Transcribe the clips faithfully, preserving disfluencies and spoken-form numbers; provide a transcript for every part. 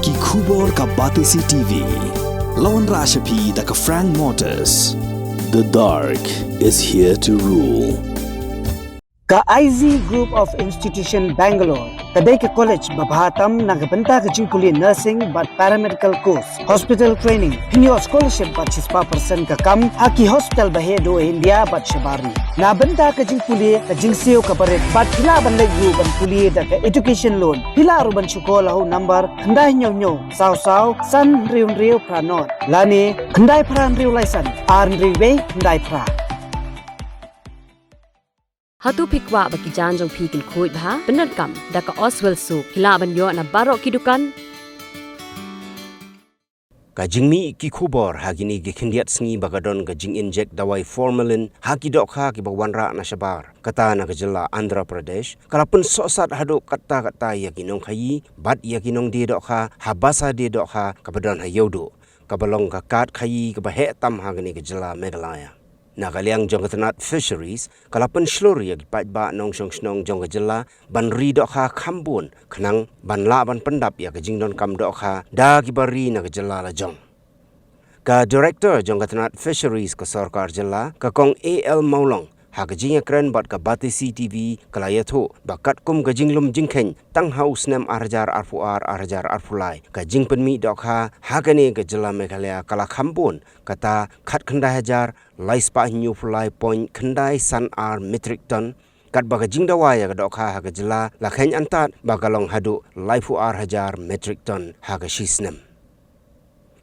Ki khubor ka Batesi T V. La wanrah sha phi da ka Frank Motors. The dark is here to rule. Ka I Z Group of Institution Bangalore ka dei ka college ba bha tam na ka bynta ka jingpule nursing bad paramedical course, hospital training, pynïoh scholarship bad shispah percent ka kam ha ki hospital ba heh duh India bad shabar ri. Na bynta ka jingpule ka jingsiew kaba rit bad phi lah ban leit ruh ban pule da ka education loan. Phi lah ruh ban shu call ha u number khyndai hynñiew hynñiew saw saw san hynriew hynriew phra nod lane khyndai phra hynriew lai san ar hynriew wei khyndai phra. Hato phi kwah ba ki jaiñ jong phi kin khuid bha? Pyndonkam da ka Oswell Soap, phi lah ban ïoh na baroh ki dukan. Ka jingmih ki khubor ha kine ki khyndiat sngi ba ka don ka jing-inject dawai formalin ha ki dohkha kiba wanrah na shabar, kata na ka jylla Andhra Pradesh, ka la pynsohsat haduh katta katta ïa ki nongkhaïi bad ïa ki nongdie dohkha ha Basa Die Dohkha kaba don ha Ïewduh, kaba long ka kad khaïi kaba heh tam ha kane ka jylla Meghalaya. Na ka liang jong ka tnat Fisheries, ka la pynshlur ïa ki paidbah nongshong shnong jong ka jylla ban ri dohkha kham bun khnang ban lah ban pyndap ïa ka jingdonkam dohkha da kiba ri na ka jylla lajong. Ka Director jong ka tnat Fisheries ka sorkar jylla, ka Kong A L Mawlong, ha ka jingïakren bad ka Batesi T V, ka la ïathuh ba katkum ka jinglum jingkheiñ tang ha u snem ar hajar arphew ar ar hajar arphew lai, ka jingpynmih dohkha ha kane ka jylla Meghalaya ka la kham bun, kata khatkhyndai hajar lai spah hynñiewphew lai point khyndai san ar metric ton, katba ka jingdawa ïa ka dohkha ha ka jylla la kheiñ antad ba ka long haduh laiphew ar hajar metric ton ha ka shi snem.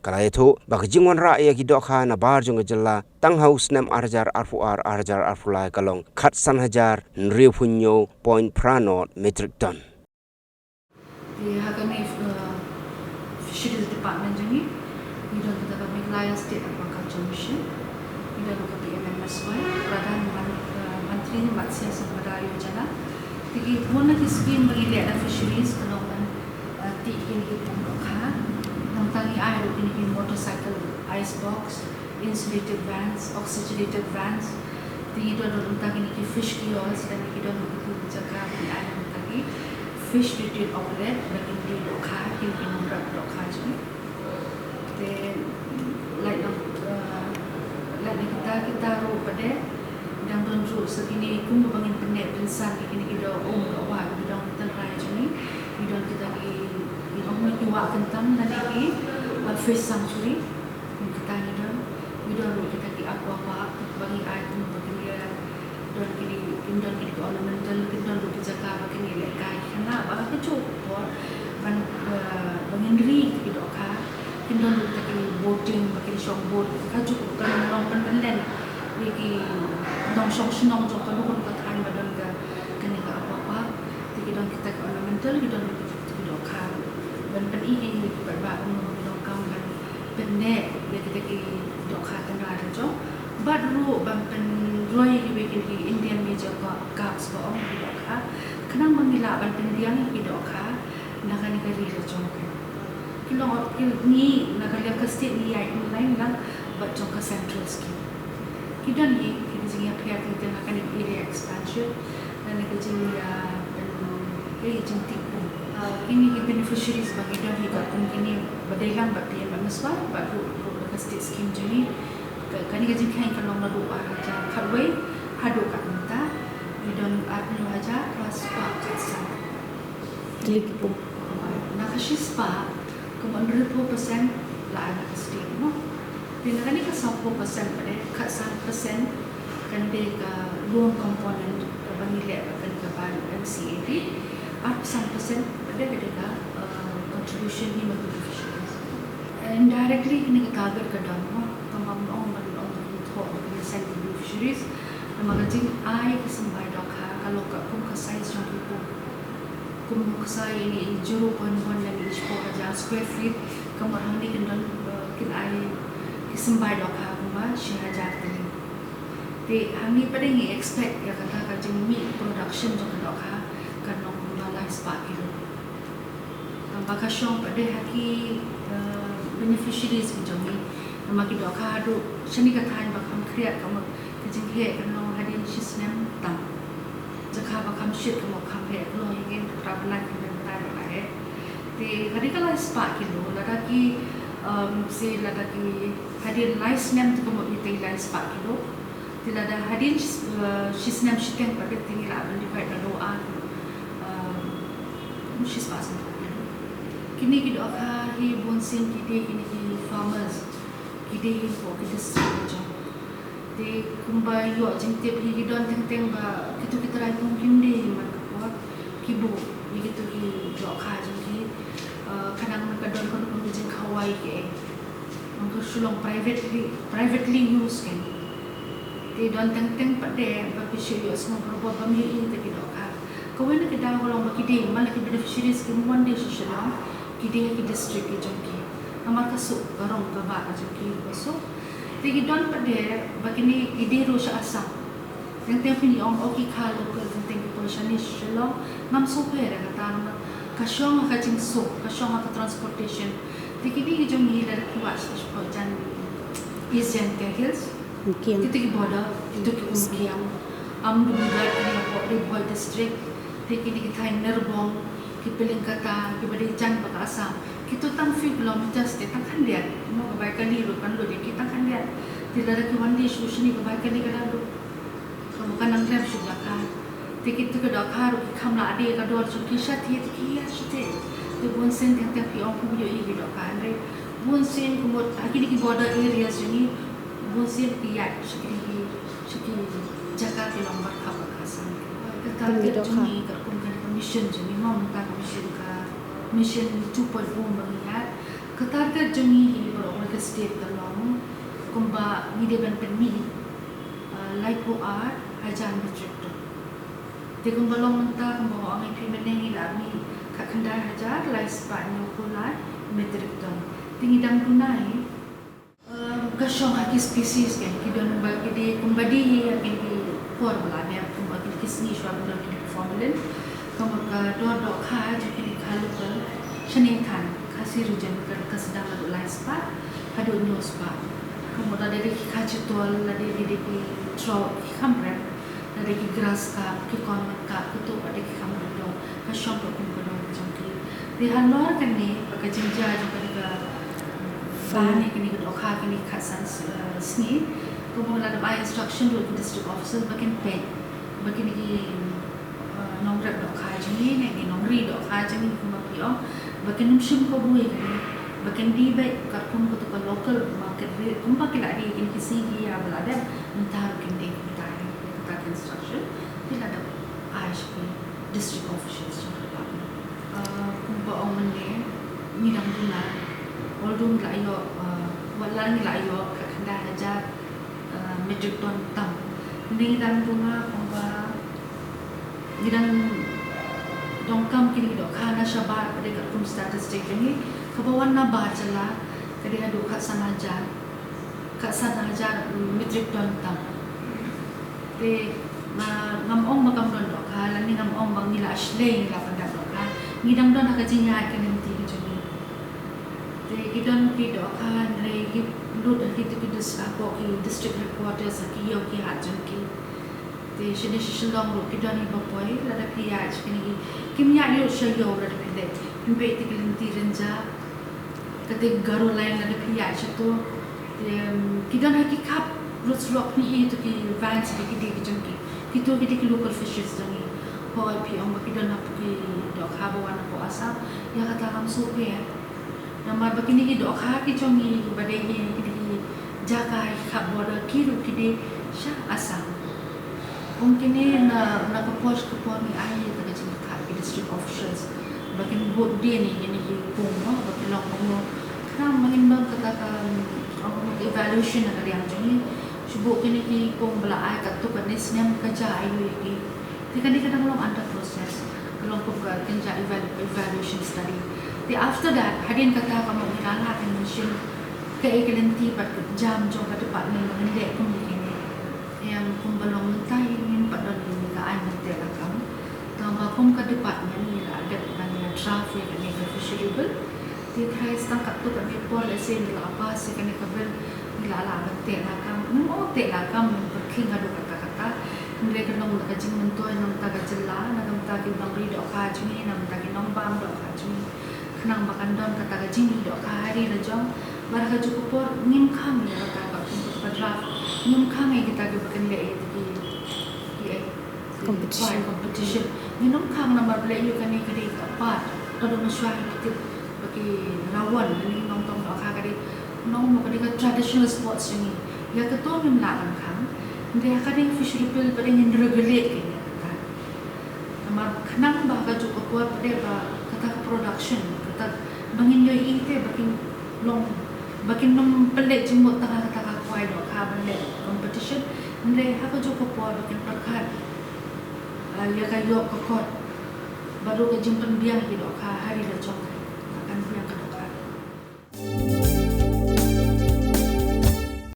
Ka la ïathuh ba ka jingwanrah ïa ki dohkha na bar jong ka jylla tang ha u snem ar hajar arphew ar ar hajar arphew lai ka long khatsan hajar hynriewphew hynñiew point phra nod metric ton. Te ha kane, eh, Fisheries Department jong ngi, ngi don kita ka Meghalaya State Aquaculture Mission, ngi don ka P M M S Y, Pradhan Man-, eh, Mantri Matsya Sampada Yojana. Te ki bun na ki scheme ba ngi leh na fisheries ka long ban, eh, tih kine ki pung dohkha. Nangta ngi ai ruh kine ki motorcycle ice box, insulated vans, oxygenated vans. Te ngi don ruh mynta kine ki fish kiosks, lane ngi don ruh kine ki jaka ba ngi ai mynta ki fish treated outlet ba kin die dohkha, kin, kin ïoh dohkha jong ngi. Te lait na, eh, lait na kita, kita ruh pat de dang don ruh sa kine kumba ngin pynneh pynsan ïa kine ki doh um doh wah ba ki don tynrai jong ngi. Ngi don kita ki, ngi ong ki wah kyntang lane ki, eh, fish sanctuary. Kum kata ngi don, ngi don ruh kita ki aqua park ba ngi ai kum ba kin ïa don kine, kin don kine ki ornamental, kin don ruh ki jaka ba kin ïa lehkai ki khynnah, ba ha kajuh ka por ban, eh, ba ngin ri ki dohkha, kin don ruh kita ki boating ba kin shong boat, kajuh ka long pynbynlen ïa ki nongshong shnong jong kano kano ka thaiñ ba don ka, kane ka aqua park. Te ki don kita ki ornamental, ki don ruh kita ki dohkha ban pyni ïa ki paidbah kumno ba ki donkam ban pynneh ïa kita ki dohkha tynrai lajong. Bad ruh ban pynroi ïa kiwei ki Indian major carp, carps ba ong ki dohkha. Khnang ba ngi lah ban pynbiang ïa ki dohkha na kane ka ri lajong. Ki long ki ngi na ka liang ka state ngi ïaid online lang bad jong ka central scheme. Ki don hi ki jingïapher teng teng ha kane ka area expansion. Lane ka jing, ah, pyn-, ka jingtip pung. Ah, kine ki beneficiaries ba ngi don hi katkum kine ba dei lang bad P M M S Y bad ruh, ruh da ka state scheme jong ngi. Ka, kane ka jingkheiñ ka long naduh ar hajar khatwei haduh katne mynta. Ngi don arphew hajar phra spah khatsan tylli ki pung. Na ka shispah kumba hynriewphew percent la ai na ka state mo. Te na kane ka sawphew percent pat de, khatsan percent kan dei ka loan component kaba ngi leh bad kane ka ban M C A D. Arphew san percent pat de ka dei ka, uh, contribution hi na beneficiaries. Uh, indirectly kane ka target ka dang mo, tang ba ong ban ong ka thoh ka send beneficiaries. Namar ka jingai ka symbai dohkha ka long katkum ka size jong ki pung. Kum ka size ine i zero point one lane i shiphew hajar square feet, ka mut hangne kin don, eh, kin ai ki symbai dohkha kumba shi hajar tylli. Te hangne pat de ngi expect ïa kata ka jingmih production jong ka dohkha kan long kumba lai spah kilo. Tang ba ka shong pat de ha ki, eh, beneficiaries ki jong ngi. Namar ki dohkha haduh shane ka thaiñ ba kham khriat ka mut ka jingheh kan long hadien shi snem tam. Jaka ba kham shit ka mut kham heh, ka long ïa ngi ka trap bnai, kham bnai ba la heh. Te hadien ka lai spah kilo, lada ki, um, se lada ki hadien lai snem te ka mut ïa te lai spah kilo. Te lada hadien shi, uh, shi snem shiteng pat te ngi lah ban divide naduh ar, um, shi spah san kilo. Kine ki dohkha hi bun sien ki dei kine ki farmers, ki dei hi hapoh ki district jong. Te kumba ïoh jingtip hi ki don teng teng ba kito ki trai pung kim dei hi man ka por ki buh ïa kito ki dohkha jong ki, uh, khnang ba ka don ka rukom ka jingkhawai ki ei. Ong ka shu long privately, privately use kein. Te don teng teng pat de ba ki shu ïoh sngewbha ba bym ïohi ïa kita ki dohkha. Kawei na ki daw ka long ba ki dei man la ki beneficiaries kim wan de sha Shillong, ki dei ha ki district ki jong ki. Namar ka suk ka rong ka bah ka jong ki ba suk. Te ki don pat de ba kine ki dei ruh sha Assam. Teng teng phi ong, oh, ki kha local, teng teng ki poi shane sha Shillong. Ngam sngewthuh ïa kata namar ka shong ha ka jingsuk, ka shong ha ka transportation. Te kine ki jong ngi lada ki wad sha shapoh jan East Jaintia Hills, kito ki border, kito ki Umkiang, Umdumgar, kine hapoh Ri Bhoi district. Te kine ki thaiñ Narbong, ki Pyllinkata, kiba dei jan bad ka Assam. Kito tang few kilometers te tang khyndiat. Mo ka bai kali ruh kan lut ïa ki tang khyndiat. Te lada ki wan de sha shane ka bai kali ka la lut. Ka mut ka nang rem shuh dohkha. Te kito ki dohkha ruh ki kham lah de ka dor jong ki shatei te ki ïa shatei. Te bun sien teng teng phi ong phi ïohi ïa ki dohkha hynrei bun sien ka mut ha kine ki border areas jong ngi bun sien ki ïaid sha kine ki, sha ki jaka ki long bad ka bad ka Assam. Ka target jong ngi katkum kane ka mission jong ngi, mo mynta ka mission ka, mission two point oh ba ngi ïaid. Ka target jong ngi hi baroh ka state ka long kumba ngi dei ban pynmih, uh, laiphew ar hajar metric ton. Te kumba long mynta kumba nga ong ïa phi mynne ngi la mih khatkhyndai hajar lai spah hynñiewphew lai metric ton. Te ngi dang duna hi, um, ka shong ha ki species kein, ki don ba ki dei kumba dei hi ha kine ki por ba la dep, kumba kine ki sngi shuwa ban don kine ki formalin. Ka mut ka dor dohkha jong kine ki kha local shane than Khasi region ka, ka sdang naduh lai spah haduh hynñiew spah. Ka mut lada dei ki kha chitor, lada dei ki trout, ki kham rep. Lada ki grass carp, ki cormorant carp, kito pat de ki kham rep dor. Ka shong katkum ka dor jong ki. Te halor kane bad ka jingjia jong kane ka ban ïa kine ki dohkha kine ki khatsan, eh, sngi, kumba la dep ai instruction ruh ki district officers ba kin peit ba kine ki, eh, nongrep dohkha jong ngi ne ki nongri dohkha jong ngi kumba phi ong, ba kin ym shim kabu ïa kane, ba kin die beit katkum kato ka local market rate kumba ki la die kine ki sngi ki ïa ba la dep. Mynta ruh kin die kumta hi, kata ka instruction te la dep ai sha ki district officials jong ka department. Ah, kumba ong mynne ngi dang duna, although ngi la ïoh, ah, wat la ngi la ïoh khatkhyndai hajar, ah, metric ton tam, ngi dang duna kumba ngi dang donkam kine ki dohkha na shabar, ka dei katkum statistic jong ngi, kaba wan na bar jylla ka dei haduh khatsan hajar, khatsan hajar metric ton tam. Te nga, ngam ong ba kam don dohkha lane ngam ong ba ngi la shlei, ngi la pyndap dohkha. Ngi dang don ha ka jingïaid ka lynti ka jong ngi. Te ki don ki dohkha hynrei ki lut ha kito ki dis-, hapoh ki district headquarters, ha ki ïew ki hat jong ki. Te shane sha Shillong ruh ki don hi ba poi, lada phi ïaid sha kine ki, kim ïaid lut sha ïew lada phi leit. Phin peit te ki lynti rynjah, kata ka Garo line lada phi ïaid shato. Te, em, ki don ha ki khap rud surok, phin ïohi ïa kito ki vans, ïa ki dei ki jong ki. Kito ki dei ki local fisheries jong ngi. Hooid phi ong ba ki don hapoh ki dohkha ba wan hapoh Assam, ïa kata ngam sngewthuh. Namar ba kine ki dohkha ki jong ngi ba dei hi kine ki jaka ha ki khap border ki ruh ki dei sha Assam. Kum kine na, na ka por sha ka por ngi ai ïa ka jingkyrkhu ki district officials ba kin bud dien ïa kine ki pung, mo, ba kin long kumno. Khnang ba ngin bam kata ka, um, evaluation na ka liang jong ngi. Shu buh kine ki pung ba la ai katto katne snem ka jia aïu ïa ki. Te kane ka dang long under process. Ka long kum ka kynja evalu-, evaluation study. Te after that, hadien kata ka mut ngi la lah ban mention kaei ka lynti bad ka jam jong ka department ba ngin leh kum kine. Em, kumba long mynta hi ngim pat don ka aiñ ban teh lakam. Tangba kum ka department ngi la dep ban ïa draft ïa kane ka fishery bill. Te tharai sa tang katto katne por lehse ngi la pass ïa kane ka bill, ngi la lah ban teh lakam. Ngim ong teh lakam, ngim pyrkhing haduh katta katta. Hynrei ka long da ka jingmyntoi na ka bynta ka jylla, na ka bynta ki nongri dohkha jong ngi, na ka bynta ki nongbam dohkha jong ngi. Nang ba kan don kata ka jingïohi dohkha ha ri la jong, bad ha kajuh ka por ngim khang ïa kata ka, ka draft, ngim khang ïa kita kiba kin leh ïa ki, ki, eh, ki competition. Competition. Ngim khang namar ba leh ïa kane ka dei ka part, ka dei mynshuwa ha ki tip ba ki Rawon, lane Nongtong dohkha ka dei, nong mo ka dei ka traditional sports jong ngi. Ïa kato ngim lah ban khang. Hynrei ha kane ka fishery bill pat ngin regulate ïa kata. Namar khnang ba ha kajuh ka por pat ba kata ka production, kata ba ngin ïohi te ba kin long, ba kin nym pynleit jingmut tang ha kata ka kwai dohkha ban leh competition, hynrei ha kajuh ka por ba kin pyrkhat, ah, ïa ka ïoh ka kot, bad ruh ka jingpynbiang hi dohkha ha ri la jong.